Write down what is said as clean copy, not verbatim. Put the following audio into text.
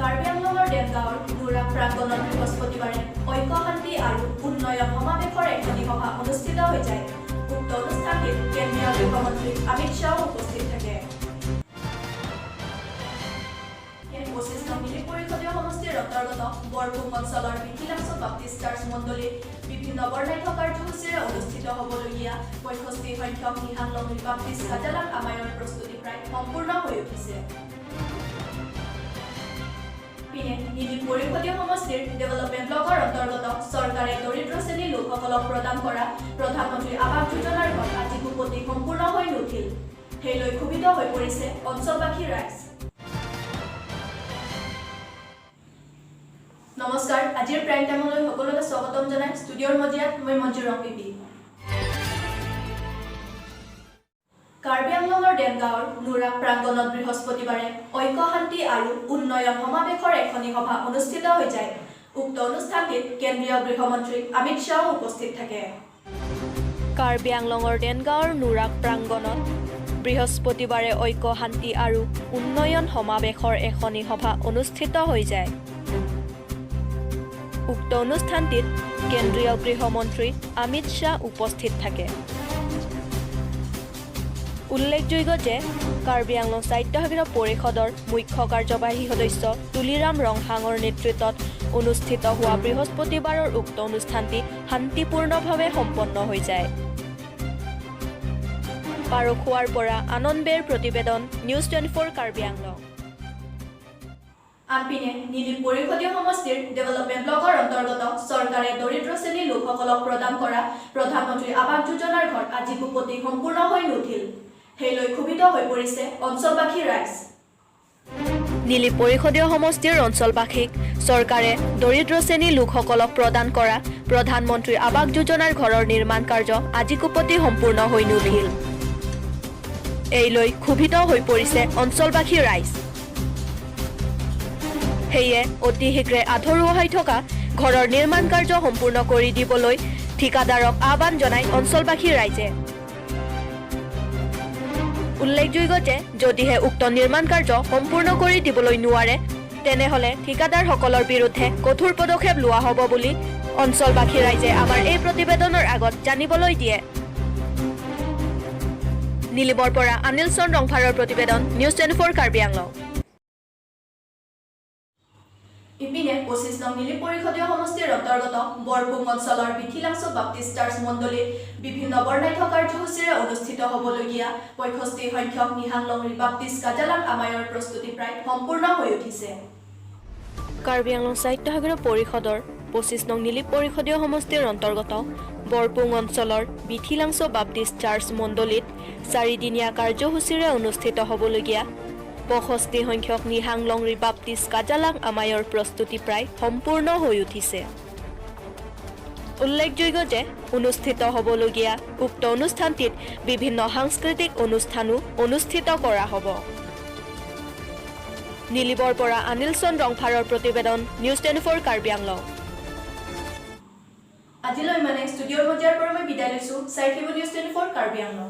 কাৰ্বি আংলঙৰ দেনগাঁৱৰ নুৰাক প্ৰাংগণত বৃহস্পতিবাৰে ঐক্য, শান্তি আৰু উন্নয়ন সমাৱেশৰ এখনি সভা অনুষ্ঠিত হৈ যায়। উক্ত অনুষ্ঠানটিত কেন্দ্ৰীয় গৃহমন্ত্ৰী অমিত শ্বাহো উপস্থিত থাকে। 25 নং নিলিপ পৰিষদীয় সমষ্টিৰ অন্তৰ্গত বৰপুং অঞ্চলৰ বিথিলাংছ বাপ্তিষ্ট চাৰ্চ মণ্ডলীত বিভিন্ন বৰ্ণাঢ্য কাৰ্যসূচীৰে অনুষ্ঠিত হ'বলগীয়া 65 সংখ্যক নিহাংলংৰি বাপ্তিষ্ট কাজালাং আমায়ৰ প্ৰস্তুতি প্ৰায় সম্পূৰ্ণ হৈ উঠিছে। ইপিনে নিলিপ পৰিষদীয় সমষ্টিৰ ডেভেলপমেণ্ট ব্লকৰ অন্তৰ্গত চৰকাৰে দৰিদ্ৰ শ্ৰেণীৰ লোকসকলক প্ৰদান কৰা প্ৰধানমন্ত্ৰী আৱাস যোজনাৰ ঘৰ আজিকোপতি সম্পূৰ্ণ হৈ নুঠিল। সেই লৈ ক্ষোভিত হৈ পৰিছে অঞ্চলবাসী ৰাইজ। নমস্কাৰ, আজিৰ প্ৰাইম টাইমলৈ সকলোকে স্বাগতম জনাই ষ্টুডিঅ'ৰ মজিয়াত মই মঞ্জু ৰংপিপি। কাৰ্বি আংলঙৰ দেনগাঁৱৰ নুৰাক প্ৰাংগণত বৃহস্পতিবাৰে ঐক্য, শান্তি আৰু উন্নয়ন সমাৱেশৰ এখনি সভা অনুষ্ঠিত হৈ যায়। উক্ত অনুষ্ঠানটিত কেন্দ্ৰীয় গৃহমন্ত্ৰী অমিত শ্বাহো উপস্থিত থাকে। কাৰ্বি আংলঙৰ দেনগাঁৱৰ নুৰাক প্ৰাংগণত বৃহস্পতিবাৰে ঐক্য, শান্তি আৰু উন্নয়ন সমাৱেশৰ এখনি সভা অনুষ্ঠিত হৈ যায়। উক্ত অনুষ্ঠানটিত কেন্দ্ৰীয় গৃহমন্ত্ৰী অমিত শ্বাহ উপস্থিত থাকে। উল্লেখযোগ্য যে কাৰ্বি আংলং স্বায়ত্তশাসিত পৰিষদৰ মুখ্য কাৰ্যবাহী সদস্য তুলিৰাম ৰংহাঙৰ নেতৃত্বত অনুষ্ঠিত হোৱা বৃহস্পতিবাৰৰ উক্ত অনুষ্ঠানটি শান্তিপূৰ্ণভাৱে সম্পন্ন হৈ যায়। পাৰখোৱাৰ পৰা আনন্দ বেৰ প্ৰতিবেদন, নিউজ 24 কাৰ্বি আংলং। আনপিনে নিলিপ পৰিষদীয় সমষ্টিৰ ডেভেলপমেণ্ট ব্লকৰ অন্তৰ্গত চৰকাৰে দৰিদ্ৰ শ্ৰেণীৰ লোকসকলক প্ৰদান কৰা প্ৰধানমন্ত্ৰী আৱাস যোজনাৰ ঘৰ আজিকোপতি সম্পূৰ্ণ হৈ নুঠিল। সেই লৈ ক্ষোভিত হৈ পৰিছে অঞ্চলবাসী ৰাইজ। নিলিপ পৰিষদীয় সমষ্টিৰ অঞ্চলবাসীক চৰকাৰে দৰিদ্ৰ শ্ৰেণীৰ লোকসকলক প্ৰদান কৰা প্ৰধানমন্ত্ৰী আৱাস যোজনাৰ ঘৰৰ নিৰ্মাণ কাৰ্য আজিকোপতি সম্পূৰ্ণ হৈ নুঠিল। এই লৈ ক্ষোভিত হৈ পৰিছে অঞ্চলবাসী ৰাইজ। সেয়ে অতি শীঘ্ৰে আধৰুৱা হৈ থকা ঘৰৰ নিৰ্মাণ কাৰ্য সম্পূৰ্ণ কৰি দিবলৈ ঠিকাদাৰক আহ্বান জনায় অঞ্চলবাসী ৰাইজে। উল্লেখযোগ্য যে যদিহে উক্ত নিৰ্মাণ কাৰ্য সম্পূৰ্ণ কৰি দিবলৈ নোৱাৰে, তেনেহ'লে ঠিকাদাৰসকলৰ বিৰুদ্ধে কঠোৰ পদক্ষেপ লোৱা হ'ব বুলি অঞ্চলবাসী ৰাইজে আমাৰ এই প্ৰতিবেদনৰ আগত জানিবলৈ দিয়ে। নিলিমৰ পৰা অনিল চন্দ ৰংফাৰৰ প্ৰতিবেদন, নিউজ 24 কাৰ্বি আংলং। ইপিনে 25 নং নিলিপ পৰিষদীয় সমষ্টিৰ অন্তৰ্গত বৰপুং অঞ্চলৰ বিথিলাংছ বাপ্তিষ্ট চাৰ্চ মণ্ডলীত বিভিন্ন বৰ্ণাঢ্য কাৰ্যসূচীৰে অনুষ্ঠিত হ'বলগীয়া 65 সংখ্যক নিহাংলংৰি বাপ্তিষ্ট কাজালাং আমায়ৰ প্ৰস্তুতি প্ৰায় সম্পূৰ্ণ হৈ উঠিছে। কাৰ্বি আংলং স্বায়ত্তশাসিত পৰিষদৰ 25 নং নিলিপ পৰিষদীয় সমষ্টিৰ অন্তৰ্গত বৰপুং অঞ্চলৰ বিথিলাংছ বাপ্তিষ্ট চাৰ্চ মণ্ডলীত চাৰিদিনীয়া কাৰ্যসূচীৰে অনুষ্ঠিত হ'বলগীয়া 65 সংখ্যক নিহাংলংৰি বাপ্তিষ্ট কাজালাং আমায়ৰ প্ৰস্তুতি প্ৰায় সম্পূৰ্ণ হৈ উঠিছে। উল্লেখযোগ্য যে অনুষ্ঠিত হ'বলগীয়া উক্ত অনুষ্ঠানটিত বিভিন্ন সাংস্কৃতিক অনুষ্ঠানো অনুষ্ঠিত কৰা হ'ব। নিলিবৰ পৰা অনিল চন্দ ৰংফাৰৰ প্ৰতিবেদন, নিউজ 24 কাৰ্বি আংলং। আজিলৈ মানে ষ্টুডিঅ'ৰ মজিয়াৰ পৰা মই বিদায় লৈছোঁ। চাই থাকিব নিউজ 24 কাৰ্বি আংলং।